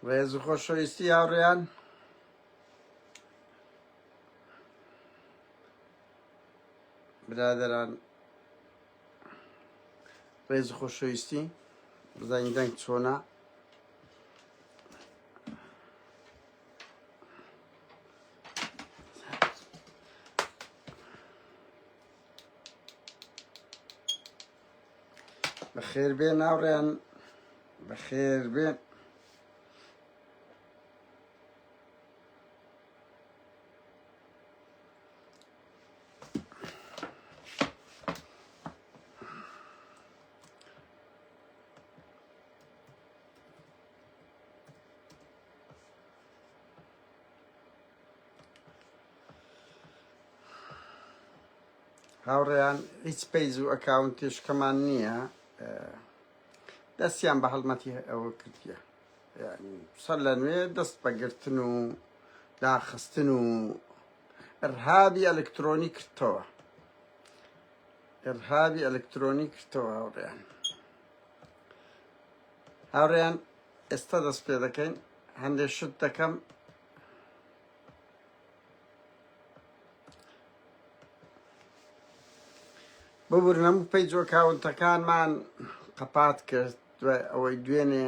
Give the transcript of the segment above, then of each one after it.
ڕێز و خۆشەویستی هاوڕێیان برادەران ڕێز و خۆشەویستی بزانین دەنگ چۆنە بەخێر بێن هاوڕێیان بەخێر بێن هاوڕێیان هیچ page و account ێشکەمان نییە دەستیان بە هەڵمەتی ئەوە کردیە یعنی سەر لە نوێ دەست بەگرتن و داخستن و ئرهابی ئەلکترۆنی کردەوە ئرهابی ئەلکترۆنی کردەوە هاوڕێیان هاوڕێیان ئێستا دەست پێ دەکەین هەندێک شت دەکەم ببورن هەموو page و account ەکانمان قەپات کرد دوای ئەوەی دوێنێ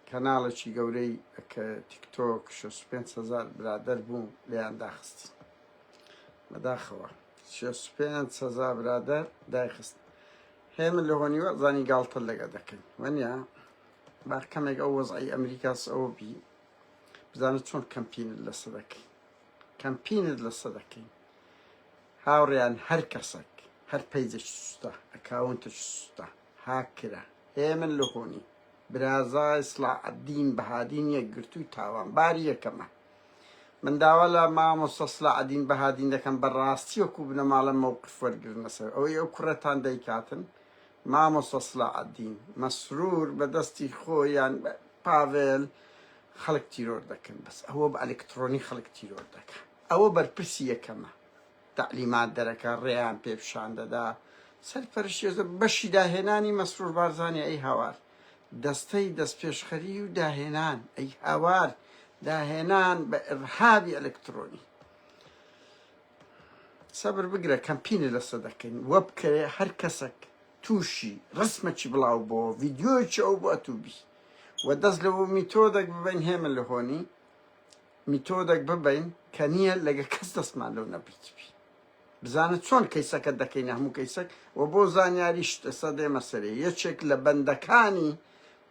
کەناڵێکی گەورەی کە تیکتۆک 65 هزار برادەر بوو لێیان داخستین بەداخەوە 65 هزار برادەر دایخست هێمن لە هۆنیوە زانی گاڵتە لەگە دەکەین وەنیە با کەمێک ئەو وەزعی ئەمریکاس ئەوە بی بزانە چۆن کەمپینت لەسە دەکەین کەمپینت لەسە دەکەین هاوڕێیان هەر کەسێک هەر page ێکی سوستە account ێکی سوستە هاکرا هێمن لەهۆنی برازای سڵاعەدین بەهادین یەکگرتووی تاوانباری یەکەمە من داوا لە مامۆستا سڵاعەدین بەهادین دەکەم بەڕاستی وەکو بنەماڵە مەوقف وەرگرنە سەر ئەوەی ئەو کوڕەتان دەیکاتن مامۆستا سڵاعەدین مەسرور بە دەستی خۆیان پاڤێل خەڵک تیرۆر دەکەن بەس ئەوە بە ئەلکترۆنی خەڵک تیرۆر دەکە ئەوە بەرپرسی یەکەمە تەعلیمات دەرەکە ڕێیان پێ پیشان دەدا سەرپەرشتی بەشی داهێنانی مەسرور بارزانی ئەی هاوار دەستەی دەستپێشخەری و داهێنان ئەی هاوار داهێنان بە ئرهابی ئەلکترۆنی سەبر بگرە کەمپینە لەسە دەکەین وە بکەوێ هەر کەسێک تووشی ڕسمەکی بڵاو بۆ ڤیددیویەکی ئەو بۆ ئەتوبی و دەست لەوە میتۆدەک ببین هێمن لە هۆنی میتۆدەک ببین کە نییە لەگە کەس دەستمان لەو نەبیتبی بزانە چۆن کەیسەکە دەکەینە هەموو کەیسەک و بۆ زانیاریشت ئێستا دێمە سەرێ یەکێک لە بەندەکانی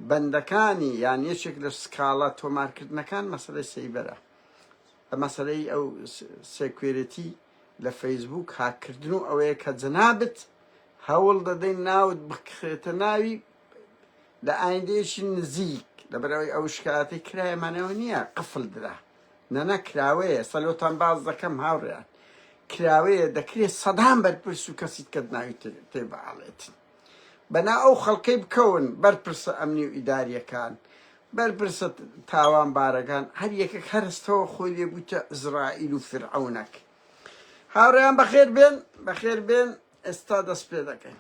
بەندەکانی یان یەکێک لە سکاڵا تۆمارکردنەکان مەسەلەی سەیبەرە مەسەلەی ئەو security لە فەیسبوک هاککردن و ئەوەیە کە جەنابت هەوڵ دەدەین ناوت بخرێتە ناوی لە ئایندەیەکی نزیک لەبەرئەوەی ئەو شکایەتەی کرایەمانەوە نییە قفل درا نەنا کراوەیە سەلۆتان باس دەکەم هاوڕێیان کراوەیە دەکرێت سەدان بەرپرس و کەسی کەت ناوی تێ بەئاڵێتن بەنا ئەو خەڵکەی بکەون بەرپرسە ئەمنی و ئیداریەکان بەرپرسە تاوان بارەکان هەر یەکێک هەرستەوە خۆی لێ بووتە ئیسرائیل و فرعونەک هاوڕێیان بەخێر بێن بەخێر بێن ئێستا دەست پێ دەکەین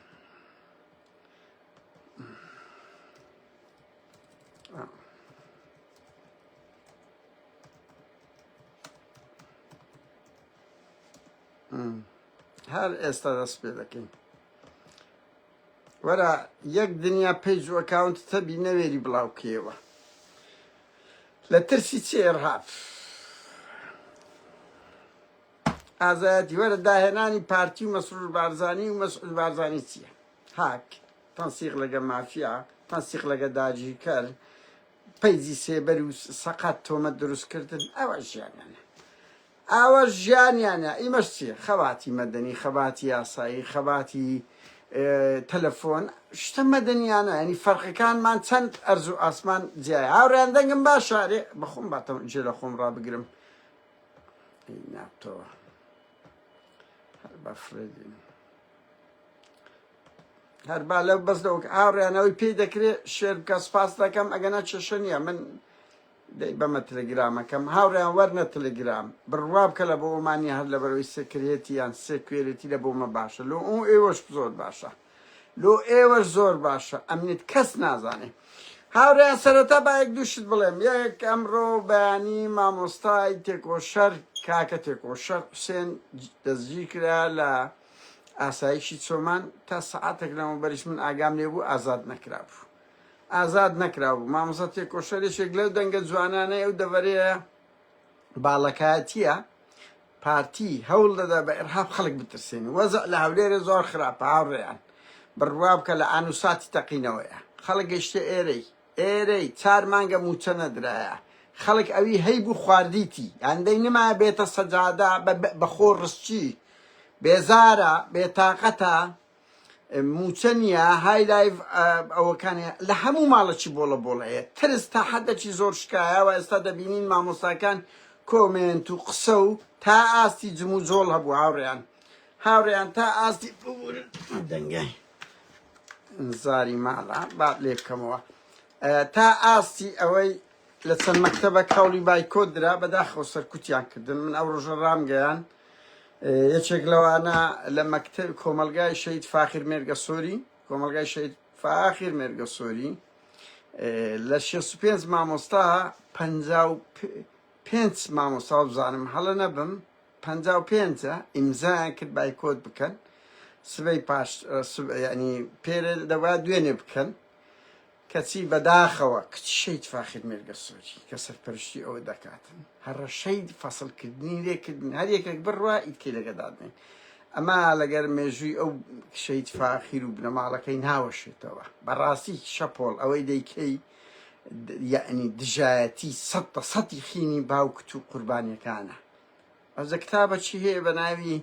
هەر ئێستا دەست پێ دەکەین وەرە یەک دنیا page و account تەبی نەوێری بڵاو کەیەوە لە ترسی چی ئێرهاب ئازایەتی وەرە داهێنانی پارتی و مەسرور بارزانی و مەسعود بارزانی چییە هاک تەنسیق لەگە مافیا تەنسیق لەگە داگیرکەر page ی سێبەر و سەقەت تۆمەت دروست کردن ئەوە ژیانیانە ئاوە ژیانیانە ئیمەش چیە خەباتی مەدەنی خەباتی یاسایی خەباتی تەلەفۆن شتە مەدەنیانە ینی فەرقەکانمان چەند ئەرز و ئاسمان جیایە هاوڕێیان دەنگم باشە ئەرێ بەخۆم باتەوە جێ لە خۆم ڕابگرم نابتەوە هەر بەفرێدین هەر با لەو بەس لەو هاوڕێیانەوەی پێی دەکرێت share بکە سپاس دەکەم ئەگەنا کێشە نییە من دەی بەمە تلگرامەکەم هاوڕێیان وەرنە تلگرام بڕوا بکە لە بۆ ئەومانی هەر لەبەرەوەی security یان security لە بۆمە باشە لۆ ئەو ئێوەش زۆر باشە لۆ ئێوەش زۆر باشە ئەمنیت کەس نازانێ. هاوڕێیان سەرەتا با یەک دوو شت بڵێم یەک ئەمڕۆ بەیانی مامۆستای تێکۆشەر کاکە تێکۆشەر حوسێن دەستگیر کرا لە ئاسایشی چۆمان تا سەعاتێک لەمەوبەریش من ئاگام لێ بوو ئازاد نەکرابوو ئازاد نەکرابوو مامۆستا تێکۆشەر یەکێک لەو دەنگە جوانانەی ئەو دەڤەرەیە باڵەکایەتیە پارتی هەوڵ دەدا بە ئیرهاب خەڵک بترسێنی وەزع لە هەولێرێ زۆر خراپە هاوڕێیان بڕوا بکە لە ئان و ساتی تەقینەوەیە خەڵک گەیشتە ئێرەی ئێرەی چار مانگە موچە نەدرایە خەڵک ئەوی هەیبوو خواردیتی هەندەی نمایە بێتە سەجادە بە خۆ ڕسچی بێزارە بێتاقەتە موچە نییە های لایڤ ئەوەکانی لە هەموو ماڵەکی بۆڵە بۆڵ هەیە ترس تا حەدەکی زۆر شکایە و ئێستا دەبینین مامۆستاکان کۆمێنت و قسە و تا ئاستی جموجۆڵ هەبوو هاوڕێیان هاوڕێیان تا ئاستی ببورن دەنگای زاری ماڵە با لێ بکەمەوە تا ئاستی ئەوەی لە چەند مەکتەبە کەوڵی بایکۆت درا بەداخەوە سەرکوتیان کردن من ئەو ڕۆژە ڕامگەیان یەکێک لەوانە لە مەکتەب کۆمەلگای شەید فاخیر مێرگەسۆری کۆمەلگای شەید فاخیر مێرگەسۆری لە 65 مامۆستا 55 مامۆستا بزانم هەڵە نەبم 55 ئیمزایان کرد بایکۆت بکەن سبەی پاش ینی پێرێ دەوا دوێنێ بکەن کەچی بەداخەوە کچی شەهید فاخیر مێرگەسۆری کە سەرپەرشتی ئەوە دەکاتن هەڕەشەی فەسڵکردنی لێ کردن هەر یەکێک بڕوا ئیتکەی لەگە دادنێن ئەمە لەگەر مێژووی ئەو شەهید فاخیر و بنەماڵەکەی ناوەشێتەوە بەڕاستی شەپۆڵ ئەوەی دەیکەی یەعنی دژایەتی سەد بە سەدی خینی باوکت و قوربانیەکانە ئەوجە کتابە چی هەیە بە ناوی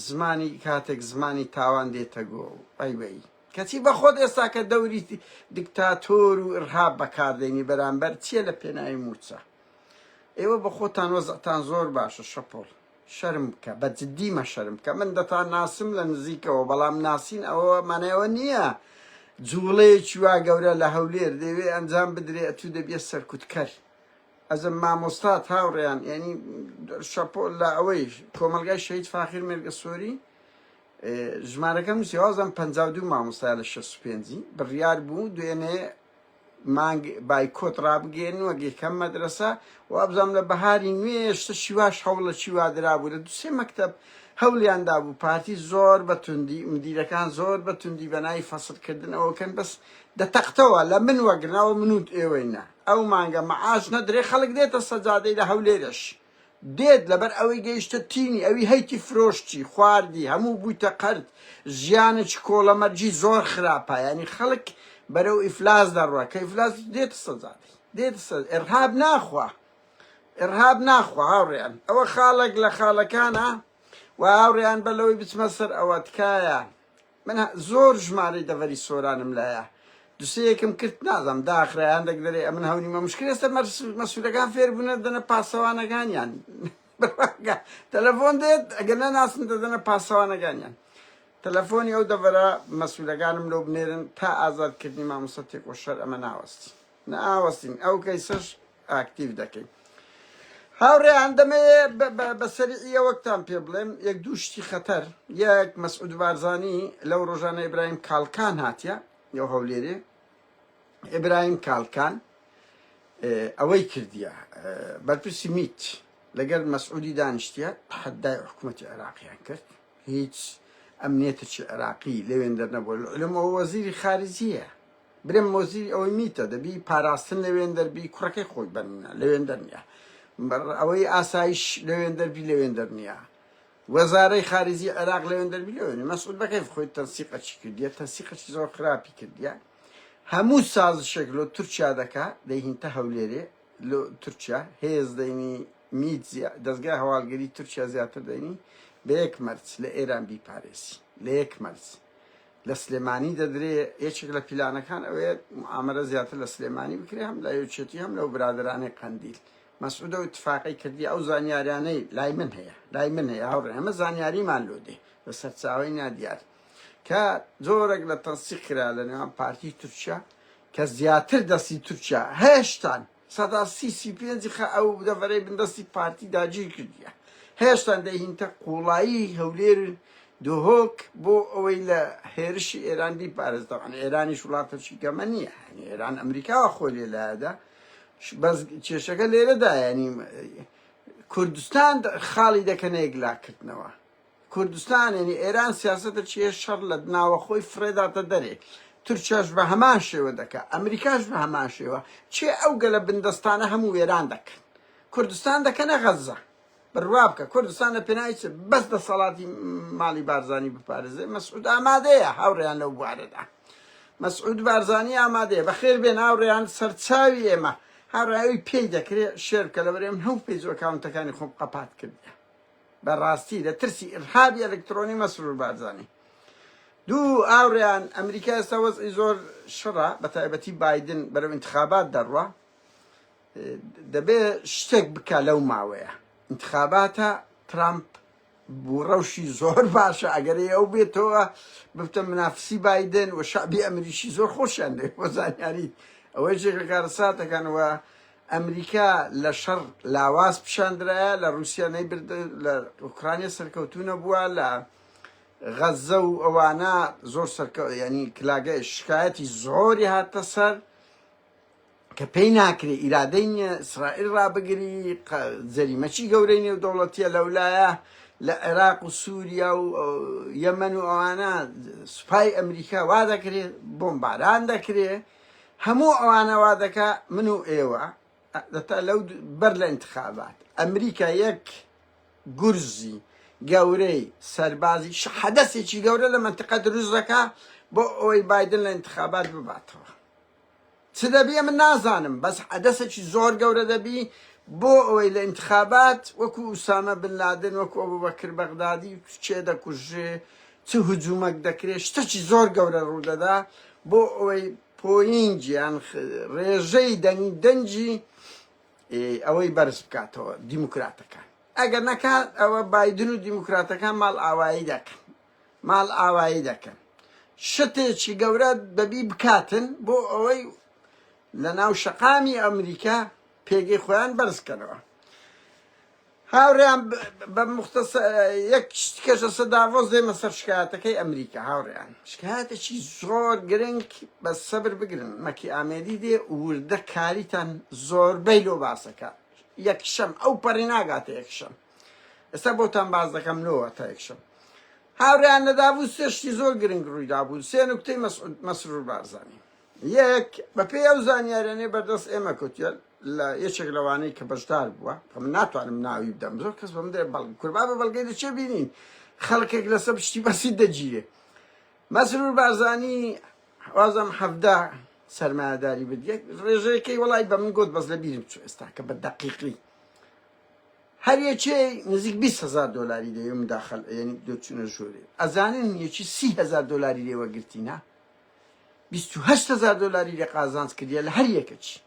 زمانی کاتێک زمانی تاوان دێتە گۆ ئەی وەی کەچی بە خۆت ئێستا کە دەوری دیکتاتۆر و ئرهاب بەکاردێنی بەرامبەر چییە لە پێناوی موچە ئێوە بە خۆتان وەزعتان زۆر باشە شەپۆڵ شەرم بکە بە جدی مە شەرم بکە من دەتان ناسم لە نزیکەوە بەڵام ناسین ئەوە مانایەوە نییە جوڵەیەکی وا گەورە لە هەولێر دەوێ ئەنجام بدرێ ئەتوو دەبیە سەرکوتکەر ئەزم مامۆستات هاوڕێیان یعنی شەپۆل لە ئەوەی کۆمەلگای شەهید فاخیر مێرگەسۆری ژمارەکەم نووسی وازم 52 مامۆستا لە 65 بڕیار بوو دوێنێ مانگ بایکۆت ڕابگەێن وەک یەکەم مەدرسە وابزانم لە بەهاری نوێ شتە شیواش هەوڵە چیوا درابوو لە دوسێ مەکتب هەوڵیان دابوو پارتی زۆر بە توندی مدیرەکان زۆر بە توندی بەناوی فەسڵکردن ئەوەکەن بەس دەتەقتەوە لە من وەگرنەوە من و ئێوەی نا ئەو مانگە مەعاش نەدرێ خەڵک دێتە سەجادەی لە هەولێرش دێت لەبەر ئەوەی گەیشتە تینی ئەوی هەیتی فرۆشتی خواردی هەموو بوویتە قەرد ژیانێکی کۆڵەمەرگی زۆر خراپە یعنی خەڵک بەرەو ئیفلاس دەڕوا کە ئیفلاس دێتە سەجادەی دێتە سەر ئێرهاب ناخوا ئێرهاب ناخوا هاوڕێیان ئەوە خاڵێک لە خاڵەکانە و هاوڕێیان بە لەوەی بچمە سەر ئەوە تکایە من زۆر ژمارەی دەڤەری سۆرانم لایە دوسێیەکم کرد نازم داخرا هەندێک دەرێ ئەمن هەونیمە مشکل ئێستا مەسولەکان فێر بوونە دەنە پاسەوانەکانیان تەلەفۆن دێت ئەگەر نەناسن دەدەنە پاسەوانەکانیان تەلەفۆنی ئەو دەڤەرە مەسولەکانم لۆ بنێرن تا ئازادکردنی مامۆستا تێکۆشەر ئەمە ناوەستین ناوەستین ئەو کەیسەش ئاکتیڤ دەکەین. هاوڕێیان دەمەوێ بە سەریعی ئەوەکتان پێ بڵێم یەک دوو شتی خەتەر یەک مەسعود بارزانی لەو ڕۆژانە ئیبراهیم کاڵکان هاتیە لەو هەولێرێ ئیبراهیم کاڵکان ئەوەی کردیە بەرپرسی میت لەگەر مەسعودی دانیشتیە تەحەدای حکوومەتی عێراقیان کرد هیچ ئەمنیەتێکی عێراقی لەوێن دەرنەبووە لەعلم ئەوە وەزیری خارجیە برێم مۆزیری ئەوەی میتە دەبی پاراستن لەوێندەر بی کوڕەکەی خۆی بەنە لەوێندەر نییە ئەوەی ئاسایش لەوێندەر بی لەوێندەر نییە وەزارەی خارجی عێراق لەوێندەر بی لەوێنی مەسعود بەکەیف خۆی تەنسیقەکی کردیە تەنسیقەکی زۆر خراپی کردیە هەموو سازشێک لۆ تورکیا دەکا دەیهینتە هەولێرێ لۆ تورکیا هێز دەینی میت دەستگای هەواڵگری تورکیا زیاتر دەینی بە یەک مەرج لە ئێران بیپارێزی لە یەک مەرج لە سلێمانی دەدرێ، یەکێک لە پیلانەکان ئەوەیە موئامەرە زیاتر لە سلێمانی بکرێ هەم لە یەکێتی هەم لەو برادەرانەی قەندیل. مەسعود ئەو ئیتفاقەی کردی ئەو زانیاریانەی لای من هەیە لای من هەیە هاوڕێ ئەمە زانیاریمان لۆ دێ لە سەرچاوەی نادیار کە جۆرێک لە تەنسیق کرا لە نێوان پارتی تورکیا کە زیاتر دەستی تورکیا هێشتان 30 35 خە ئەو دەڤەرەی بندەستی پارتی داگیر کردیە هێشتان دەیهینتە قوڵایی هەولێر. دهۆک بۆ ئەوەی لە هێرشی ئێران بیپارێز تەبعەن ئێرانیش وڵاتەکی گەمە نییە یانی ئێران ئەمریکاوە خۆی لێ لایەدا بەس کێشەکە لێرەدا ینی کوردستان خاڵی دەکەنە یەکلاکردنەوە کوردستان یعنی ئێران سیاسەتە چیە شەڕ لە ناوەخۆی فرێداتە دەرێ تورکیاش بە هەمان شێوە دەکا ئەمریکاش بە هەمان شێوە چێ ئەو گەلە بندەستانە هەموو وێران دەکەن کوردستان دەکەنە غەزە بڕوا بکە کوردستان لە پێناوی چ بەس دەسەڵاتی ماڵی بارزانی بپارێزێ مەسعود ئامادەیە هاوڕێیان لەو بوارەدا مەسعود بارزانی ئامادەیە بەخێر بێن هاوڕێیان سەرچاوی ئێمە هاوڕێی پێی دەکرێت share بکە لەبەر ئێمە هەموو page و account ەکانی خۆم قەپات کردیە بەڕاستی لە ترسی ئیرهابی ئەلکترۆنی مەسرور بارزانی دوو هاوڕێیان ئەمریکا ئێستا وەزعی زۆر شڕە بە تایبەتی بایدن بەرەو ئینتخابات دەڕوا دەبێ شتێک بکا لەو ماوەیە ئینتخاباتە ترامپ بوو ڕەوشی زۆر باشە ئەگەر ئەو بێتەوە ببتە منافسی بایدن و شعبی ئەمریکی زۆر خۆشیان دەوێت بۆ زانیاری ئەوە یەکێک لە کارەساتەکان وە ئەمریکا لە شەڕ لاواز پیشاندرایە لە رووسیا نەیبرد لە ئۆکرانیا سەرکەوتوو نەبووە لە غەزە و ئەوانە زۆر سەرکە ینی کلاگە شکایەتی زۆری هاتە سەر کە پێی ناکرێ ئیرادەی نییە ئیسرائیل ڕابگری جەریمەکی گەورەی نێودەوڵەتیە لەولایە لە عێراق و سووریا و یەمەن و ئەوانە سوپای ئەمریکا وا دەکرێ بۆمباران دەکرێ هەموو ئەوانە وا دەکا من و ئێوە دەتا لەو بەر لە انتخابات ئەمریکا یەک گورزی گەورەی سەربازی حەدەسێکی گەورە لە منتقە دروست دەکا بۆ ئەوەی بایدن لە انتخابات بباتەوە چ دەبی من نازانم بەس حەدەسێکی زۆر گەورە دەبی بۆ ئەوەی لە ئینتخابات وەکو ئوسامە بن لادن وەکو ئەبوبەکر بەغدادی کێ دەکوژرێ چ هجومەک دەکرێ شتەکی زۆر گەورە ڕوودەدا بۆ ئەوەی point یان ڕێژەی دەنگ دەنگی ئەوەی بەرز بکاتەوە دیموکراتەکان ئەگەر نەکات ئەوە بایدن و دیموکراتەکان ماڵ ئاوایی دەکەن ماڵ ئاوایی دەکەن شتێکی گەورە دەبی بکاتن بۆ ئەوەی لە ناو شەقامی ئەمریکا پێگەی خۆیان بەرز کەنەوە. هاوڕێیان بە مختصر یەک شتکەش لەسەر داڤۆس دێمە سەر شکایەتەکەی ئەمریکا هاوڕێیان شکایەتێکی زۆر گرنگ بە سەبر بگرن مەکی ئامێدی دێ وردە کاریتان زۆربەی لۆ باسەکە یەکشەم ئەو پەڕی ناگاتە یەکشەم ئێستا بۆتان باس دەکەم لۆ تا یەکشەم هاوڕێیان لە داڤوس سێ شتی زۆر گرنگ ڕوویدابوو سێ نوکتەی مەسرور بارزانی یەک بەپێی ئەو زانیاریانەی بەردەست ئێمە کەوتیە لە یەکێک لەوانەی کە بەشدار بووە کە من ناتوانم ناوی بدەم زۆر کەس بە من دەڵێ بەڵگە کوربا بە بەڵگەی دەچێ بینین خەڵکێک لەسەر پشتی بەسیت دەگیرێ مەسرور بارزانی وازم 17 سەرمایەداری برد یەک ڕێژەیەکەی وەڵای بە من گوت بەس لە بیرم چوو ئێستا کە بە دەقیقی هەر یەکێ نزیک 20 هەزار دۆلاری دەوێ مداخل یعنی دۆچونە ژۆرێ ئەزانن یەکی 30 هەزار دۆلاری لێ وەگرتینە 28 هەزار دۆلاری لێ قازانج کردیە لە هەر یەکەکی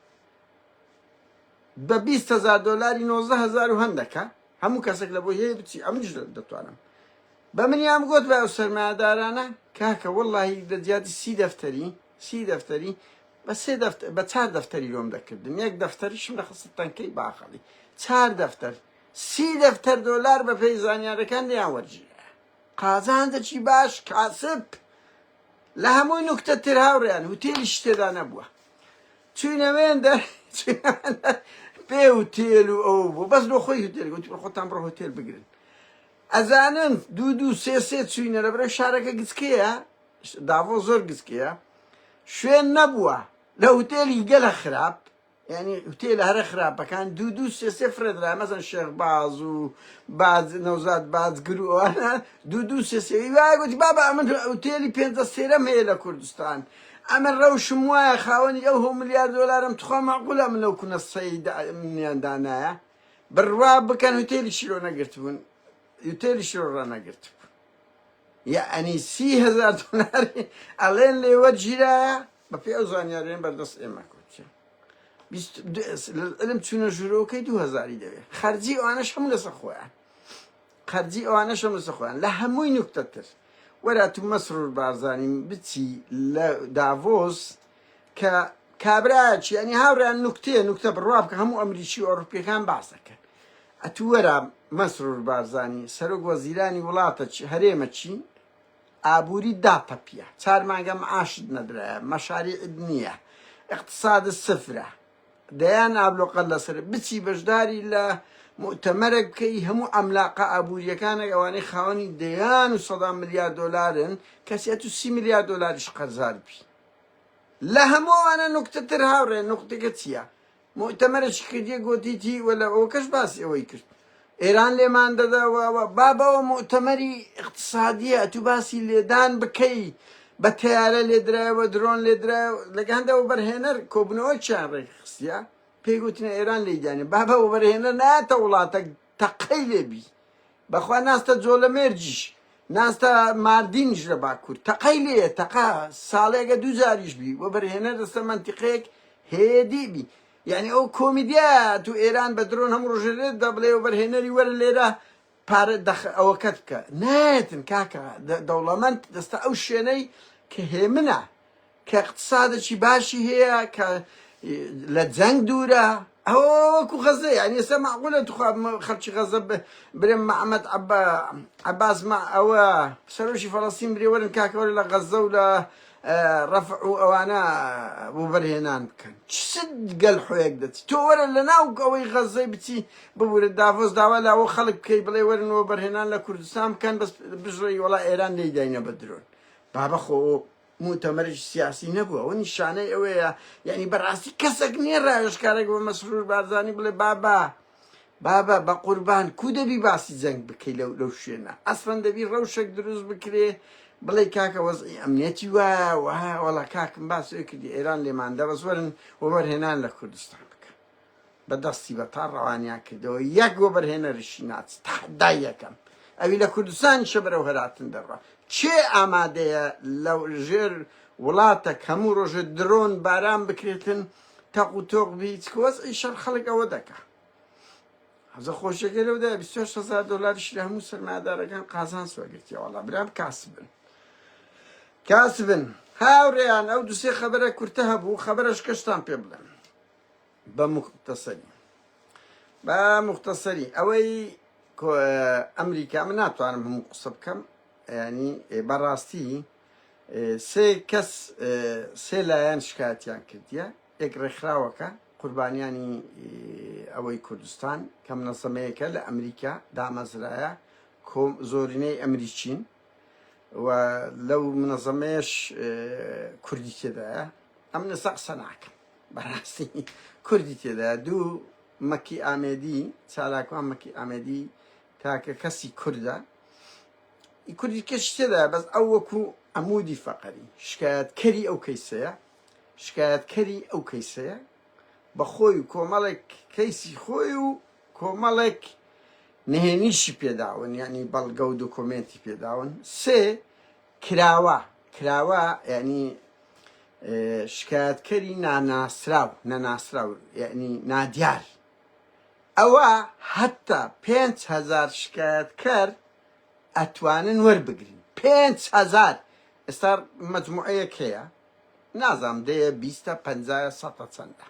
بە 20 هەزار دۆلاری 19 هەزار و هەندەکە هەموو کەسێک لە بۆی هەیە بچی ئەمنیش دەتوانم بە منیان گوت بە ئەو سەرمایەدارانە کاکە وەڵڵاهی لە جیاتی سی دەفتەری سی دەفتەری بە سێ دەفتەر بە چار دەفتەری لۆم دەکردن یەک دەفتەریشم دەخستە تەنکەی باخەڵی چار دەفتەر سی دەفتەر دۆلار بە پێی زانیارەکان لێیان وەرگیرا قازانجێکی باش کاسب لە هەمووی نوکتە تر هاوڕێیان هوتێلیش تێدا نەبووە چوینە وێندە پێ هوتێل و ئەو بوو بەس لۆ خۆی هوتێل گوتی خۆتان بڕۆ هوتێل بگرن ئەزانن دوو دوو سێ سێ چوینە لە بەرەو شارەکە گچکەیە داڤۆ زۆر گچکەیە شوێن نەبووە لە هوتێلی گەلە خراپ یعنی هوتێلە هەرە خراپەکان دوو دوو سێ سێ فرێدرا مەسەن شێخ باز و باز نەوزاد بازگر و ئەوانە دوو دوو سێ سێ وای گوتی بابا ئەمن هوتێلی پێنج ئەستێرەم هەیە لە کوردستان ئەمن ڕەوشم وایە خاوەنی ئەو هۆ ملیار دۆلارم تخوا مەعقولە من لەو کونە سەی منیان دانایە بڕوا بکەن هوتێلی شیرۆ نەگرتبوون هوتێلی شیرۆ ڕانەگرتبوو یەعنی 30 هەزار دۆلاری ئەڵێن لێ وەرگیرایە بەپێی ئەو زانیاریان بەردەست ئێمە کەوتیە علم چوونە ژوورەوەکەی دوو هەزاری دەوێت خەرجی ئەوانەش هەموو لەسەر خۆیان خەرجی ئەوانەش هەموو لەسەر خۆیان لە هەمووی نوکتەتر وەرا تو مەسرور بارزانی بچی لە داڤۆس کە کابرایەکی ینی هاوڕیان نوکتەیە نوکتە بڕوا بکە هەموو ئەمریکی و ئەوروپیەکان باس دەکەن ئەتوو وەرە. مەسرور بارزانی سەرۆک وەزیرانی وڵاتە چی هەرێمە چی ئابووری داتەپیە چار مانگە معاشت نەدرایە مەشاریعت نییە اقتصاد سفرە دەیان ئابلۆقە لەسەر بچی بەشداری لە موئتەمەرەک بکەی هەموو عەملاقە ئابووریەکانێک ئەوانەی خاوەنی دەیان و سەدان ملیار دۆلارن کەسی ئەتوو سی ملیار دۆلاریش قەرزار بی لە هەموو ئەوانە نوکتەتر هاوڕێ نوکتەکە چییە موئتەمەرێکی کردیە گۆتیتی وە لە ئەوەکەش باسی ئەوەی کرد ئێران لێمان دەدا و ئەوە بابە ئەوە موئتەمەری ئیقتسادیە ئەتوو باسی لێدان بکەی بە تەیارە لێدرایە بە درۆن لێدرایە لەگە هەندە وەبەرهێنەر کۆبوونەوەکیان ڕێکخستیە پێی گوتنە ئێران لێیدانێ بابە وەبەرهێنەر نایەتە وڵاتەک تەقەی لێبی بەخوا ناستە جۆلەمێرگیش ناستە ماردینیش لە باکوور تەقەی لێیە تەقە ساڵێگە دوو جاریش بی وەبەرهێنەر دەستە مەنتیقەیەک هێدی بی یعنی ئەو کۆمیدیا تو ئێران بە درۆن هەموو ڕۆژێ لێت دا بڵێ وەبەرهێنەری وەرە لێرە پارە دەخ ئەوەکەت بکە نایەتن کاکە دەوڵەمەند دەستە ئەو شوێنەی کە هێمنە کە اقتصادێکی باشی هەیە کە لە جەنگ دوورە ئەوە وەکو غەزە یعنی ئێستا معقولە توخوا خەڵکی غەزە برێم محمد عەباس ما ئەوە سەرۆکی فەڵەستین برێ وەرن کاکە وەرە لە غەزە و لە ڕەفع و ئەوانە وەبەرهێنان بکەن چ گەل حۆیەک دەچی تۆ وەرە لە ناو ئەوەی غەزەی بچی ببورە داڤۆس داوا لاوە خەڵک بکەی بڵێ وەرن وەبەرهێنان لە کوردستان بکەن بەس بژڕی وەڵا ئێران لێی داینە بە درۆن بابە خۆ موتەمەرێکی سیاسی نەبووە ئەوە نیشانەی ئەوەیە یعنی بەڕاستی کەسێک نییە ڕاوێژکارێک بە مەسرور بارزانی بڵێ بابا بابە بە قوربان کو دەبی باسی جەنگ بکەی لەو لەو شوێنە ئەسڵەن دەبی ڕەوشێک دروست بکرێ بڵێ کاکە وەزعی ئەمنیەتی وایە وایە وەڵا کاکم باس ئەوی کردی ئێران لێماندا بەس وەرن وەبەرهێنان لە کوردستان بکەن بە دەستی بەتاڵ ڕەوانیان کردەوە یەک وەبەرهێنەرشی ناچ تەحەدای یەکەم ئەوی لە کوردستانیشە بەرەو هەراتن دەڕوا کێ ئامادەیە لە ژێر وڵاتەک هەموو ڕۆژێ درۆن باران بکرێتن تەق و تۆق بی چکە وەزعی شەڕ خەڵک ئەوە دەکا حەزە خۆشیەکەی لەودا 28 هەزار دۆلاریش لە هەموو سەرمایەدارەکان قازانج وەرگرتیە وەڵا برام کاسبن کاسبن هاوڕێیان ئەو دوسێ خەبەرە کورتە هەبوو خەبەرەش کەشتان پێ بڵێم بە موختەسەری بە موختەسەری ئەوەی ئەمریکا من ناتوانم هەموو قسە بکەم ینی بەڕاستی سێ کەس سێ لایەن شکایەتیان کردیە یەک ڕێکخراوەکە قوربانیانی ئەوەی کوردستان کە منەزەمەیەکە لە ئەمریکا دامەزرایە کۆم زۆرینەی ئەمریکین و لەو منەزەمەیەش کوردی تێدایە ئەم نەسە قسە ناکەم بەڕاستی کوردی تێدایە دوو مەکی ئامێدی چالاکوان مەکی ئامێدی تاکە کەسی کوردە کوردی کەش تێدایە بەس ئەو وەکو عەمودی فەقەری شکایەتکەری ئەو کەیسەیە شکایەتکەری ئەو کەیسەیە بە خۆی و کۆمەڵێک کەیسی خۆی و کۆمەڵێک نهێنیشی پێداون یعنی بەڵگە و دۆکۆمێنتی پێداون سێ کراوە کراوە یعنی شکایەتکەری ناناسراو نەناسراو یعنی نادیار ئەوە هەتا 5000 شکایەتکەر ئەتوانن وەربگرن 5000 ئێستا مەجموعەیەک هەیە نازانم دەیە بیستە پەنجایە سەتە چەندە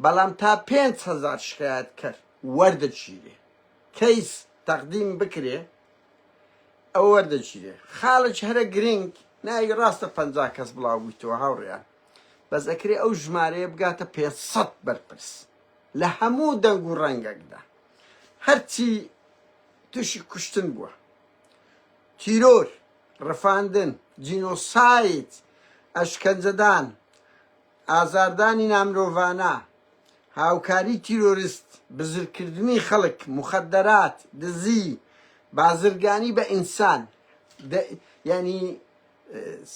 بەڵام تا 5000 شکایەتکەر وەردەگیرێ کەیس تەقدیم بکرێ ئەوە وەردەگیرێ خاڵێکی هەرە گرنگ ناوی ڕاستە 50 کەس بڵاو بوویتەوە هاوڕێیان بەس ئەکرێ ئەو ژمارەیە بگاتە 500 بەرپرس لە هەموو دەنگ و ڕەنگەکدا هەرچی تووشی کوشتن بووە تیرۆر ڕفاندن جینۆساید ئەشکەنجەدان ئازاردانی نامرۆڤانە هاوکاری تیرۆریست، بزرکردنی خەڵک، موخەدەرات، دزی، بازرگانی بە ئینسان، یانی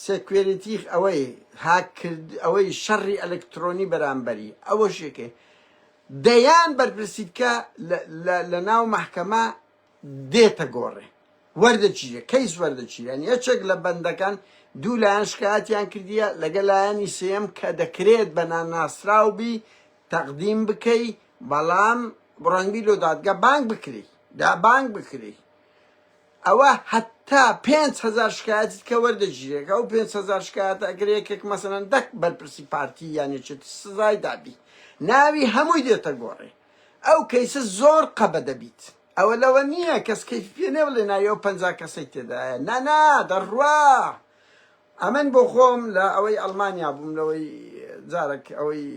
security ئەوەی هاک کرد ئەوەی شەڕی ئەلکترۆنی بەرامبەری ئەوەش یەکێ دەیان بەرپرسی دیکە لە ناو مەحکەمە دێتە گۆڕێ وەردەگیرێ کەیس وەردەگیرێ یانی یەکێک لە بەندەکان دوو لایەن شکایەتیان کردیە لەگە لایەنی سێیەم کە دەکرێت بە ناناسراو بی تەقدیم بکەی بەڵام ڕەنگبی لۆ دادگا بانگ بکری دا بانگ بکری ئەوە هەتا 5هزار شکایەتت کە وەردەگیرێ کە ئەو 5هزار شکایەتە ئەگەر یەکێک مەسەلەن دەک بەرپرسی پارتی یان یەکێتی سزای دابی ناوی هەمووی دێتە گۆڕێ ئەو کەیسە زۆر قەبە دەبیت. ئەوە لەوە نییە کەس کەیفی پێ نێ بڵێ ناوی ئەو 50 کەسەی تێدایە نا نا دەڕوا ئەمن بۆ خۆم لە ئەوەی ئەڵمانیا بووم لەوەی جارێک ئەوەی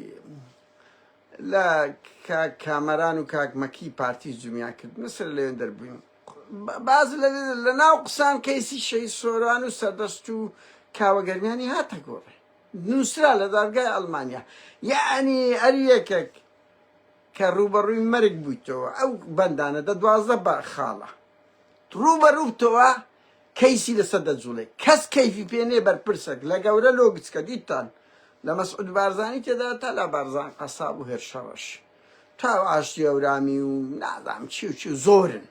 لە کاک کامەران و کاک مەکی پارتی زومیان کرد نسر لەوێن دەربووین باز لە ناو قسان کەیسی شەهید سۆران و سەردەشت و کاوە گەرمیانی هاتە گۆڕێ نووسرا لە دادگای ئەڵمانیا یەعنی هەر یەکێک کە ڕووبەڕووی مەرگ بوویتەوە ئەو بەندانە دە 12 بە خاڵە ڕووبەڕوو بتەوە کەیسی لەسەر دەجوڵێ کەس کەیفی پێ نێ بەرپرسەک لە گەورە لۆ گچکە دیتان لە مەسعود بارزانی تێدا تا لا بارزان قەساب و هێرشەڕەش تا ئاشتی هەورامی و نازانم چی و چی و زۆرن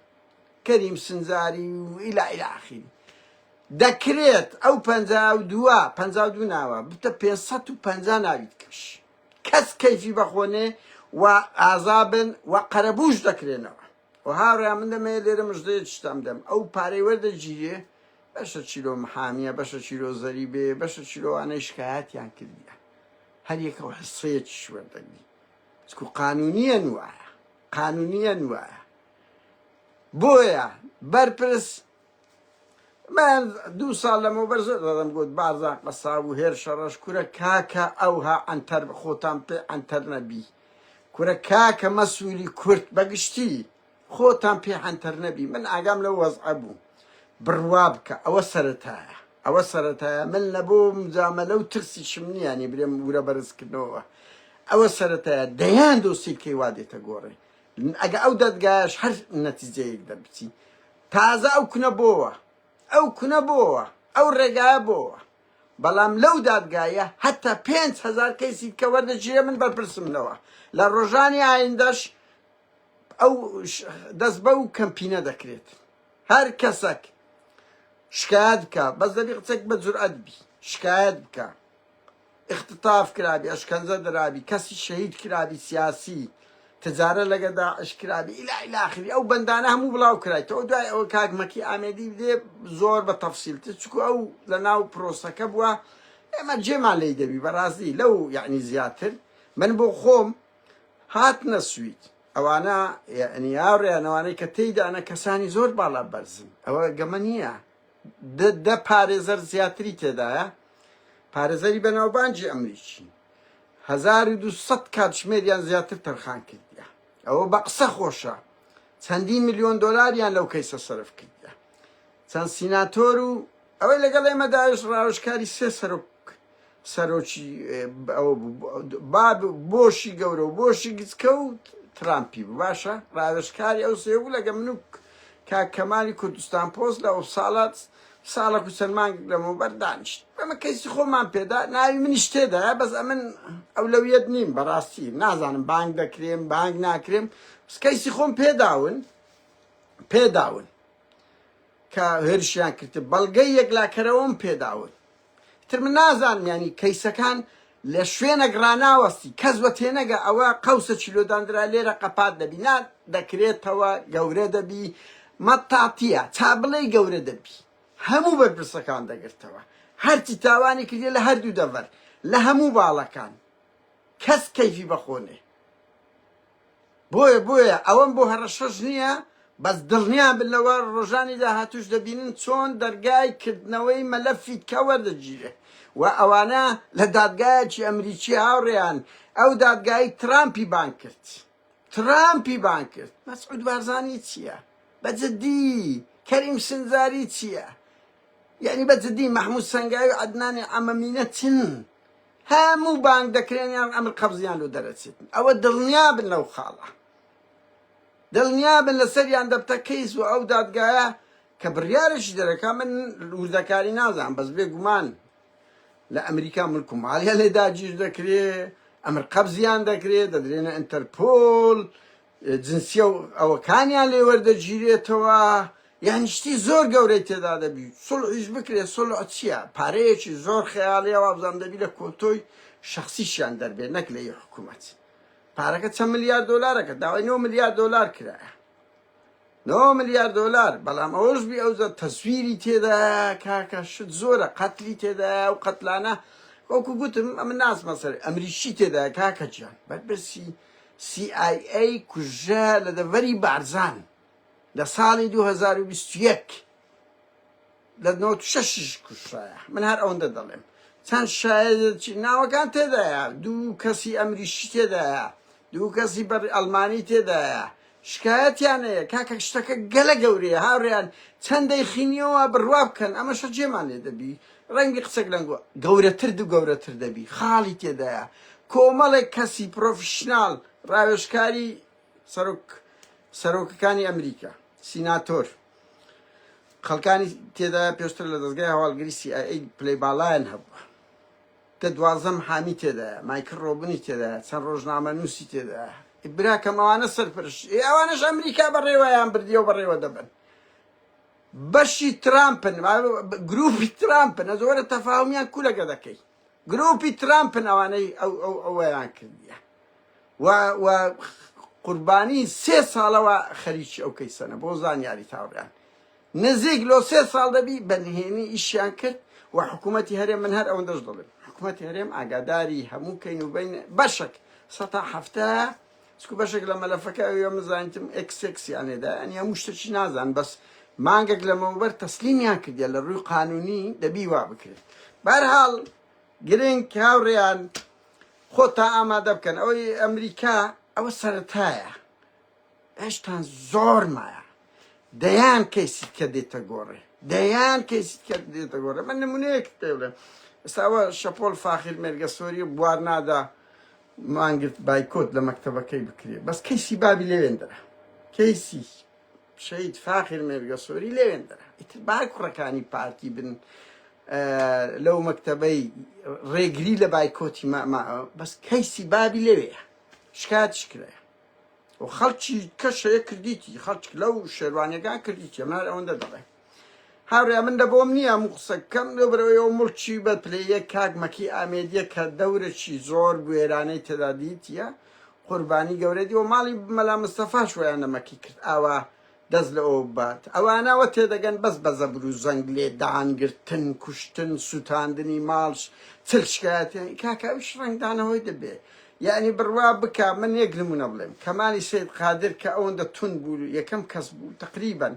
کەریم سنجاری و ئیلا ئیلا ئاخیری دەکرێت ئەو 52 52 ناوە بتە 550 ناوی کەش کەس کەیفی بەخۆنێ و ئازابن و قەرەبووش دەکرێنەوە و هاوڕێیان من دەمەوێت لێرە مژدەیەکیشتان بدەم ئەو پارەی وەردەگیرێ بەشە چیلۆ محامیە بەشە چیلۆ زەریبێ بەشە چیلۆوانەی شکایەتیان کردیە هەر یەکە و حسەیەکیش وەردەگری چکو قانونیەن وایە قانونیەن وایە بۆیە بەرپرس من دوو ساڵ لەمەوبەر زۆر دەدەم گوت بارزان قەساب و هێرشەڕەش کورە کاکە ئەوها عەنتەر خۆتان پێ عەنتەر نەبی کورە کاکە مەسوولی کورد بەگشتی خۆتان پێ عەنتەر نەبی من ئاگام لەو وەزعە بوو بڕوا بکە ئەوە سەرەتایە ئەوە سەرەتایە من لە بۆ مجامەلە و ترسیشم نییە نی برێم ورە بەرزکردنەوە ئەوە سەرەتایە دەیان دۆسیەی کەی وا دێتە گۆڕێ ئەگە ئەو دادگایەش هەر نەتیجەیەک دەربچی تازە ئەو کونە بۆوە ئەو کونە بۆوە ئەو ڕێگایە بۆوە بەڵام لەو دادگایە هەتا 5000 کەیسی کە وەردەگیرێ من بەرپرسم لەوە لە ڕۆژانی ئایندەش ئەو دەست بەو کەمپینە دەکرێت هەر کەسەک شکایەت بکە بەس دەبی قسەک بە جورئەت بی شکایەت بکە اختطاف کرابی ئەشکەنجە درابی کەسی شەهید کرابی سیاسی تجارە لەگە داعش کرابی ئیلا ئیلا ئاخری ئەو بەندانە هەموو بڵاو کرایتەوە دوای ئەوە کاک مەکی ئامێدی دێ زۆر بە تەفسیل تر چکو ئەو لە ناو پرۆسەکە بووە ئێمە جێمان لی دەبی بەڕاستی لەو یعنی زیاتر من بۆ خۆم هاتنە سوید ئەوانە یعنی هاوڕێیان ئەوانەی کە تێیدانە کەسانی زۆر باڵا بەرزن ئەوە گەمە نییە دە دە پارێزەر زیاتری تێدایە پارێزەری بەناوبانگی ئەمریکی 1200 کاتژمێریان زیاتر تەرخان کردیە ئەوە بە قسە خۆشە چەندین میلیۆن دۆلاریان لەو کەیسە سەرف کردیە چەند سیناتۆر و ئەوەی لەگەڵ ئێمە داوێش ڕاوێژکاری سێ سەرۆک سەرۆکی ئەوە بوو باب بۆشی گەورە و بۆشی گچکە و ترامپی بوو باشە ڕاوێژکاری ئەو سێ بوو لەگە من و کاک کەمالی کوردستان پۆست لە ئەوساڵات ساڵەک و چەند مانگ لەمەوبەر دانیشت ئەمە کەیسی خۆمان پێدا ناوی منیش تێدایە بەس ئەمن ئەولەویەت نیم بەڕاستی نازانم بانگ دەکرێم بانگ ناکرێم بەس کەیسی خۆم پێداون پێداون کە هێرشیان کرد بەڵگەی یەکلاکەرەوەم پێداون تر من نازانم یانی کەیسەکان لە شوێنەک ڕاناوەستی کەس وە تێنەگە ئەوە قەوسە چیلۆ داندرا لێرە قەپات دەبی نا دەکرێتەوە گەورە دەبی مەتاتیە تا بڵێی گەورە دەبی هەموو بەرپرسەکان دەگرتەوە هەرچی تاوانی کردیە لە هەردوو دەڤەر لە هەموو باڵەکان کەس کەیفی بەخۆ نێ بۆیە بۆیە ئەوەم بۆ هەڕەشەش نییە بەس دڵنیا بن لەوە ڕۆژانی داهاتوش دەبینن چۆن دەرگای کردنەوەی مەلەفی کە وەردەگیرێ و ئەوانە لە دادگایەکی ئەمریکی هاوڕێیان ئەو دادگایی ترامپی بانگ کرد ترامپی بانگ کرد مەسعود بارزانی چییە بە جدی کەریم سنجاری چییە یعنی بە جدی مەحمود سەنگاوی عەدنانی عەمەمینە چن هەموو بانگ دەکرێن یان ئەمر قەبزیان لۆ دەرەچێت ئەوە دڵنیابن لەو خاڵە دڵنیابن لەسەریان دەبتە کەیس و ئەو دادگایە کە بڕیارێکی دەرەکا من وردەکاری نازانم بەس بێ گومان لە ئەمریکا ملک و ماڵیان لێ داگیر دەکرێ ئەمر قەبزیان دەکرێ دەدرێنە ئینتەرپۆل جنسیە و ئەوەکانیان لێ وەردەگیرێتەوە یانی شتی زۆر گەورەی تێدا دەبی سوڵحیش بکرێ سوڵح چییە پارەیەکی زۆر خەیاڵیە وابزانم دەبی لە کۆتۆی شەخسیشیان دەربێ نەک لە ی حکوومەت پارەکە چەند ملیار دۆلارەکە داوای 9 ملیار دۆلار کرایە 9 ملیار دۆلار بەڵام ئەوەش بی ئەوجا تەزویری تێدایە کاکە شت زۆرە قەتلی تێدایە و قەتلانە وەکو گوتم ئەمن ناسمە سەر ئەمریکی تێدایە کاکە گیان بەرپرسی سی ئای ئەی کوژە لە دەڤەری بارزان. لە ساڵی 2021 لە 96 کوشترایە. من هەر ئەوەندە دەڵێم. چەند شایەتی ناوەکان تێدایە، دوو کەسی ئەمریکی تێدایە، دوو کەسی بەر ئەڵمانی تێدایە، شکایەتیان هەیە. کاکە شتەکە گەلە گەورەیە هاوڕێیان، چەند دەیخینیەوە بڕوا بکەن ئەمەشە جێمان لێ دەبی، ڕەنگی قسەک لەنگۆ گەورەتر و گەورەتر دەبی، خاڵی تێدایە. کۆمەڵێک کەسی professional ڕاوێژکاری سەرۆک سەرۆکەکانی ئەمریکا، سیناتۆر، خەڵکانی تێدایە پێشتر لە دەزگای هەواڵگری CIA پلەی باڵایان هەبووە. دە 12 محامی تێدایە، مایکل ڕۆبنی تێدایە، چەند ڕۆژنامەنووسی تێدایە. براکەم ئەوانە سەرپەرشت، ئێ ئەوانەش ئەمریکا بەڕێوەیان بردیە و بەڕێوە دەبەن. بەشی ترامپن، گروپی ترامپن، ئەز وەرە تەفاهمیان کو لەگە دەکەی. گروپی ترامپن ئەوانەی ئەو ئەو ئەوەیان کردیە. و و قوربانی سێ ساڵەوە خەریکی ئەو کەیسەنە بۆ زانیاری تاوڕیان نزیک لۆ سێ ساڵ دەبی بە نهێنی ئیشیان کرد و حکوومەتی هەرێم من هەر ئەوەندەش دەڵێم حکوومەتی هەرێم ئاگاداری هەموو کەین و بین بەشێک سەتا هەفتە چکو بەشێک لە مەلەفەکە ئەوێ من زانیتم ئێکس ئێکسیان لێدا یانی هەموو شتێکی نازان بەس مانگێک لەمەوبەر تەسلیمیان کردیە لە ڕووی قانونی دەبی وا بکرێت بەرحاڵ گرنگ هاوڕێیان خۆتان ئامادە بکەن ئەوەی ئەمریکا ئەوە سەرەتایە هێشتان زۆر مایە دەیان کەیسی کە دێتە گۆڕێ دەیان کەیسی کە دێتە گۆڕێ من نمونەیەک پێ بڵێم ئێستا ئەوە شەپۆل فاخیر مێرگەسۆری بوار نادا مانگرت بایکۆت لە مەکتەبەکەی بکرێ بەس کەیسی بابی لەوێندرا کەیسی شەهید فاخیر مێرگەسۆری لەوێندرا ئیتر با کوڕەکانی پارتی بن لەو مەکتەبەی ڕێگری لە بایکۆتی ماما بەس کەیسی بابی لەوێ شکاتش کرایە و خەڵکی کەش هەیە کردیتی خەڵک لەو شێروانەکان کردیتی ئەمە هەر ئەوەندە دەڵێ هاوڕێ من لە بۆم نییە هەموو قسە بکەم لەبەرئەوەی ئەو مڵکی بە پلەی یەک کاک مەکی ئامێدیە کە دەورێکی زۆر بوێرانەی تێدا دیتیە قوربانی گەورە دی و ماڵی مەلا مستەفاش ویان لە مەکی کرد ئاوا دەست لە ئەوە ببات ئەوانە ئەوە تێدەگەن بەس بە زەبر و زەنگ لێدان گرتن کوشتن سوتاندنی ماڵ چل شکایەتیان کاکە ئەویش ڕەنگدانەوەی دەبێ یەعنی بڕوا بکە من یەک نمونە بڵێم کەمالی سەید قادر کە ئەوەندە توند بوو یەکەم کەس بوو تەقریبەن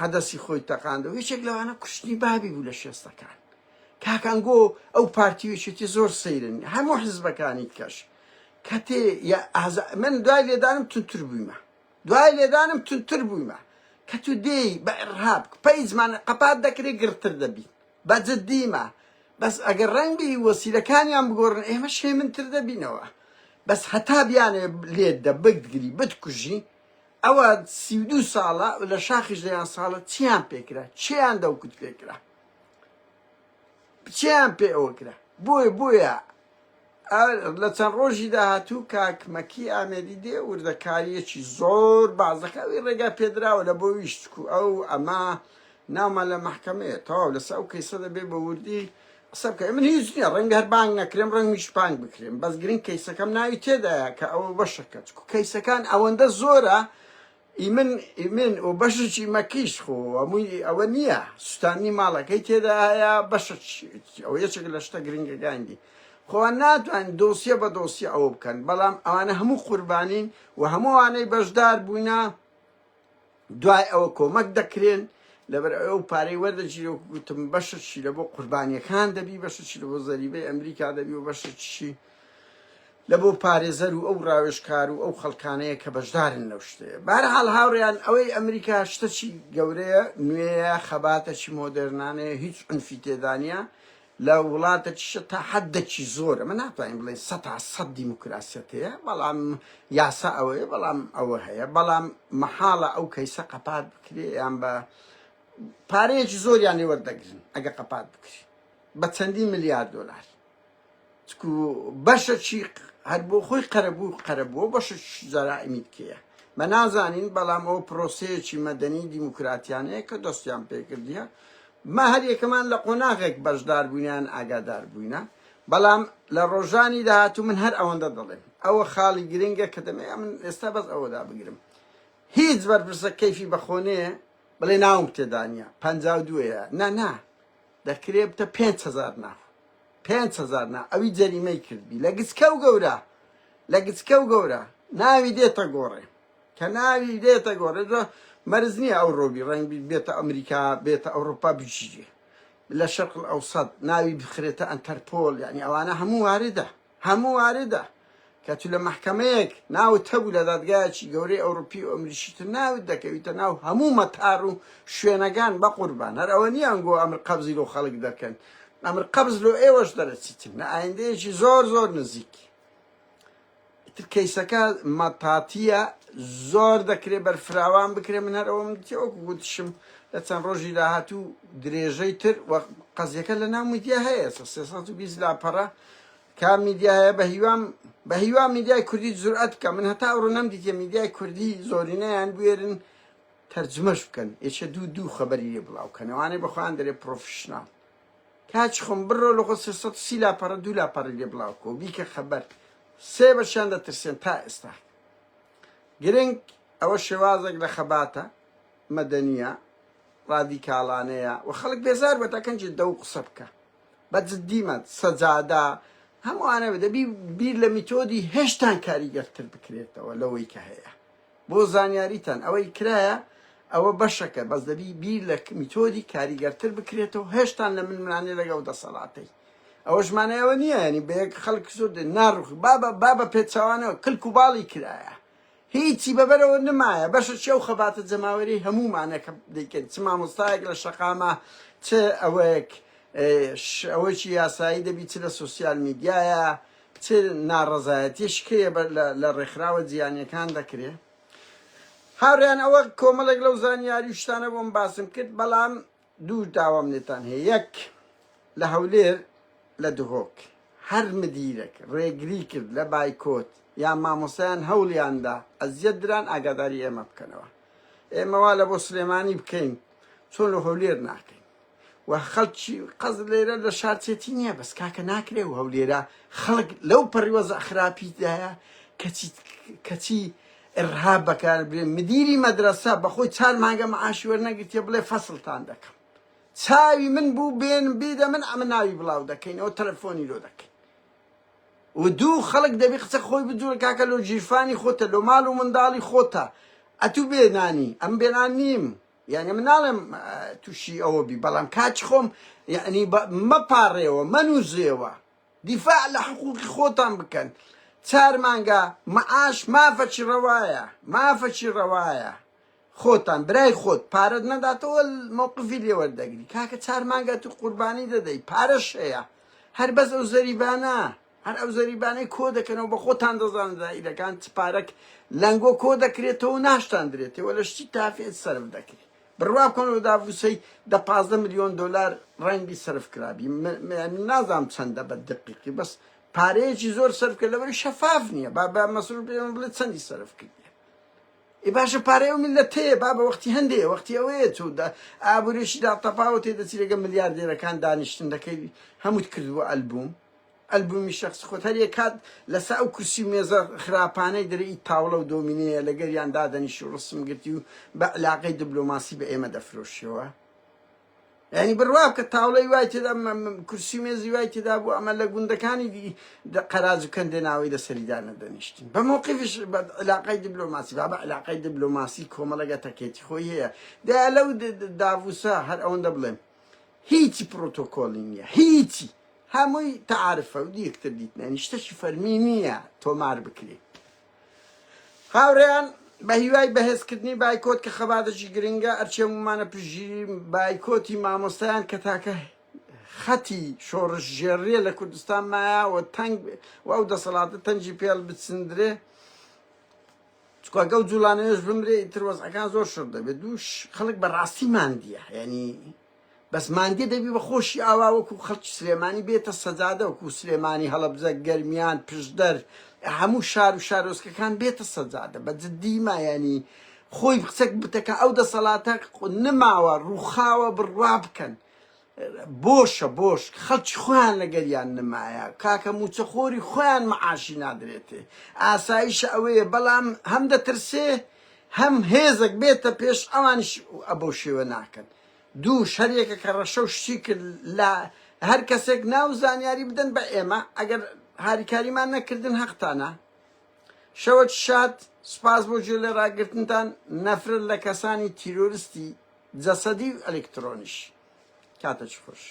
حەدەسی خۆی تەقاندەوە یەکێک لەوانە کوشتنی بابی بوو لە شێستەکان کاک ئەنگۆ ئەو پارتی و یەکێتی زۆر سەیرن هەموو حزبەکانی کەش کە تێ یا ئازا من دوای لێدانم تونتر بوویمە دوای لێدانم تونتر بوویمە کە تو دێی بە ئیرهاب پەیجمان قەپات دەکرێ گڕتر دەبی بە جدیمە بەس ئەگەر ڕەنگبی وەسیلەکانیان بگۆڕن ئێمەش هێمنتر دەبینەوە بەس هەتا بیانەوێ لێت دە بتگری بتکوژی ئەوە 32 ساڵە لە شاخیش دەیان ساڵە چیان پێکرا چیان دەوکت پێکرا چیان پێ ئەوە کرا بۆیە بۆیە لە چەند ڕۆژی داهاتوو کاک مەکی ئامێدی دێ وردەکارییەکی زۆر باس دەکا ئەوی ڕێگا پێدراوە لە بۆ ویش چکو ئەو ئەمە ناومان لە مەحکەمەیە تەواو لەسەر ئەو کەیسە دەبێ بە وردی قسە بکە من هیچ نییە ڕەنگە هەر بانگ نەکرێم ڕەنگیش بانگ بکرێم بەس گرنگ کەیسەکەم ناوی تێدایە کە ئەوە بەشەکە چکو کەیسەکان ئەوەندە زۆرە ئیمن ئیمن و بەشێکی مەکیش خۆ هەمووی ئەوە نییە سوتانی ماڵەکەی تێدا هەیە بەشە ئەوە یەکێک لە شتە گرنگەکان دی خۆ ناتوانین دۆسیە بە دۆسیە ئەوە بکەن بەڵام ئەوانە هەموو قوربانین و هەمووانەی بەشدار بووینە دوای ئەوە کۆمەک دەکرێن لەبەر ئەو پارەی وەردەگیرێ وەکو گوتم بەشێکی لە بۆ قوربانیەکان دەبی بەشێکی لە بۆ زەریبەی ئەمریکا دەبی و بەشێکی لە بۆ پارێزەر و ئەو ڕاوێژکار و ئەو خەڵکانەیە کە بەشدارن لەو شتەیە. بەهەرحاڵ هاوڕێیان ئەوەی ئەمریکا شتەکی گەورەیە، نوێیە، خەباتەکی مۆدێرنانەیە، هیچ عونفی تێدا نییە، لە وڵاتەکیشە تا حەدەکی زۆر، ئەمە ناتوانین بڵێین سەتا سەد دیموکراسیەت هەیە، بەڵام یاسا ئەوەیە، بەڵام ئەوە هەیە، بەڵام مەحاڵە ئەو کەیسە قەپات بکرێ یان بە پارەیەکی زۆریان لێ وەردەگرن ئەگە قەپات بکرێ بە چەندین ملیار دۆلار. چکو بەشەکی هەر بۆ خۆی قەرەبوو قەرەبووە بەشەکی جەرائیمی دیکەیە مە نازانین بەڵام ئەوە پرۆسەیەکی مەدەنی دیموکراتیانەیە کە دەستیان پێکردیە مە هەر یەکەمان لە قۆناغێک بەشدار بووینیان ئاگادار بووینە بەڵام لە ڕۆژانی داهاتوو من هەر ئەوەندە دەڵێم ئەوە خاڵی گرنگە کە دەمێ من ئێستا بەس ئەوەدا بگرم هیچ بەرپرسە کەیفی بەخۆنێ بڵێ ناوم تێدا نییە 52 ە نا نا دەکرێ بتە 5000 ناو 5000 نا ئەوی جەریمەی کردبی لە گچکە و گەورە لە گچکە و گەورە ناوی دێتە گۆڕێ کە ناوی دێتە گۆڕێ. مەرج نییە ئەوڕۆ بی ڕەنگ بێتە ئەمریکا بێتە ئەوڕۆپا بگیرێ لە شەرق ئەوسەد ناوی بخرێتە ئەنتەرپۆل یعنی ئەوانە هەموو واردە هەموو واردە کە تو لە مەحکەمەیەک ناوت هەبوو لە دادگایەکی گەورەی ئەوروپی و ئەمریکی تر ناوت دەکەویتە ناو هەموو مەتار و شوێنەکان بەقوربان هەر ئەوە نییە ئەنگۆ ئەمر قەبزی لۆ خەڵک دەکەن ئەمر قەبز لۆ ئێوەش دەرەچیتن لە ئایندەیەکی زۆر زۆر نزیک. ئیتر کەیسەکە مەتاتیە زۆر دەکرێ بەرفراوان بکرێ من هەر ئەوەم دیتێ وەکو گوتشم لە چەند ڕۆژی داهاتوو درێژەی تر وە قەزیەکە لە ناو میدیا هەیە 320 لاپەڕە کام میدیا هەیە بە هیوام بە هیوا میدیای کوردی جورئەت بکە من هەتا ئەوڕۆ نەمدیتێ میدیای کوردی زۆرینەیان بوێرن تەرجمەش بکەن یەکێ دوو دوو خەبەری لێ بڵاو کەنەوانەی بەخۆیان دەرێ professional کاک خۆم بڕۆ لەخۆ 330 لاپەڕە دوو لاپەڕی لێ بڵاو کۆ بیکە خەبەر سێ بەشیان دەترسێن تا ئێستا گرنگ ئەوە شێوازێک لە خەباتە مەدەنیە ڕادیکاڵانەیە و خەڵک بێزار بە تا کەنجی دەو قسە بکە بە جدیمە سەجادا هەمووانە دەبی بیر لە میتۆدی هێشتان کاریگەرتر بکرێتەوە لەوەی کە هەیە بۆ زانیاریتان ئەوەی کرایە ئەوە بەشەکە بەس دەبی بیر لە میتۆدی کاریگەرتر بکرێتەوە هێشتان لە ململانێ لەگەڵ دەسەڵاتەی ئەوەش مانای ئەوە نییە ینی بە یەک خەڵک زۆر دێ ناڕوخ بابە بابە پێچەوانەوە کلک و باڵی کرایە هیچی بەبەرەوە نمایە بەشە چی ئەو خەباتە جەماوەری هەموومانە کە دەیکەن چ مامۆستایەک لە شەقامە چ ئەوەیەک ئەوەیکی یاسایی دەبی چ لە سۆسیال میدیایە چ ناڕەزایەتیش کەیە لە ڕێکخراوە جیهانیەکان دەکرێ؟ هاوڕێیان ئەوە کۆمەڵێک لەو زانیاری و شتانە بۆم باسم کرد بەڵام دوو داوام لێتان هەیە یەک لە هەولێر لە دهۆک هەر مدیرێک ڕێگری کرد لە بایکۆت یان مامۆستایان هەوڵیاندا ئەزیەت دران ئاگاداری ئێمە بکەنەوە ئێمە وا لە بۆ سلێمانی بکەین چۆن لە هەولێر ناکەین و خەڵکی قەز لێرە لە شارچێتی نییە بەس کاکە ناکرێ و هەولێرە خەڵک لەو پەڕی وەزع خراپیدایە کەچی کەچی ئرهاب بەکار برێ مدیری مەدرەسە بەخۆی چار مانگە معاشی وەرنەگرتیە بڵێ فەسڵتان دەکەم چاوی من بوو بێن بیدە من ئەمە ناوی بڵاو دەکەینەوە تەلەفۆنی لۆ دەکەین و دوو خەڵک دەبی قسە خۆی بجوڵە کاکە لۆ گیرفانی خۆتە لۆ ماڵ و منداڵی خۆتە ئەتوو بێنانی ئەم بێنان نیم یانی من ناڵێم تووشی ئەوە بی بەڵام کاکی خۆم یعنی مەپاڕێوە مەنوزێوە دیفاع لە حقوقی خۆتان بکەن چار مانگە معاش مافەکی ڕەوایە مافەکی ڕەوایە خۆتان برای خۆت پارەت نەداتەوە مەوقفی لێ وەردەگری کاکە چار مانگە تو قوربانی دەدەی پارەش هەیە هەر بەس ئەو زەریبانە هەر ئەو زەریبانەی کۆ دەکەنەوە بە خۆتان دەزانن دائیرەکان چ پارەک لەنگۆ کۆ دەکرێتەوە و ناشتان درێتەوە لە شتی تافێ سەرف دەکرێت بڕوا بکەن لە داڤوسەی دە 15 ملیۆن دۆلار ڕەنگی سەرف کرابی من نازانم چەندە بە دقیقی بەس پارەیەکی زۆر سەرف کرد لەبەری شەفاف نییە با بە مەسرور پێم بڵێ چەندی سەرف کردیە ئێ باشە پارەی ئەو میللەتەیە بابە وەختی هەندەیە وەختی ئەوەیە تۆ ئابووریشی داتەپاوە تێ دەچی لەگە ملیاردێرەکان دانیشتن دەکەی هەمووت کردووە ئەلبوم ئەلبومی شەخسی خۆت هەر یەک کات لەسە ئەو کورسی و مێزە خراپانەی دەرێ ئی تاوڵە و دۆمینەیە لەگەریان دادەنیشی و ڕسم گرتی و بە علاقەی دبلۆماسی بە ئێمە دەفرۆشیەوە یعنی بڕوا بکە تاوڵەی وای تێدا کورسی و مێزی وای تێدا بوو ئەمە لە گوندەکانی قەراج و کەندێ ناوەی لەسەری دانەدەنیشتین بە مۆقیفش بە علاقەی دیبلۆماسی بابە علاقەی دیبلۆماسی کۆمەڵەگە تەکێتی خۆی هەیە دا لەو داڤوسە هەر ئەوەندە بڵێم هیچی پرۆتۆکۆلی نییە هیچی هەمووی تەعارفە و یەکتر دیتنە شتەکی فەرمی نییە تۆمار بکرێ هاوڕێیان بە هیوای بەهێزکردنی بایکۆت کە خەباتێکی گرنگە ئەرکی هەموومانە پشتگیری بایکۆتی مامۆستایان کە تاکە خەتی شۆڕشگێڕیە لە کوردستان مایە و تەنگ و ئەو دەسەڵاتە تەنگی پێڵ بچندرێ چونکە ئەو جوڵانەوەش بمرێ ئیتر وەزعەکان زۆر شڕ دەبێت دووش خەڵک بە ڕاستی ماندیە یعنی بەس ماندیە دەبی بە خۆشی ئاوا وەکو خەڵکی سلێمانی بێتە سەجادە وەکو سلێمانی هەڵەبجە گەرمیان پشدەر هەموو شار و شارۆچکەکان بێتە سەجادە بە جدی ما یعنی خۆی قسەک بتەکە ئەو دەسەڵاتە نماوە ڕووخاوە بڕوا بکەن بۆشە بۆش خەڵکی خۆیان لەگەریان نمایە کاکە موچەخۆری خۆیان معاشی نادرێتێ ئاسایشە ئەوەیە بەڵام هەم دەترسێ هەم هێزێک بێتە پێش ئەوانیش ئەبەو شێوە ناکەن دووش هەر یەکە کە ڕەشە و شتی کرد لە هەر کەسێک ناو زانیاری بدەن بە ئێمە ئەگەر هاریکاریمان نەکردن هەقتانە. شەوت شاد، سوپاس بۆ گوێ لێ ڕاگرتنتان، نەفرەت لە کەسانی تیرۆرستی جەسەدی و ئەلکترۆنیش. کاتێکی خۆش.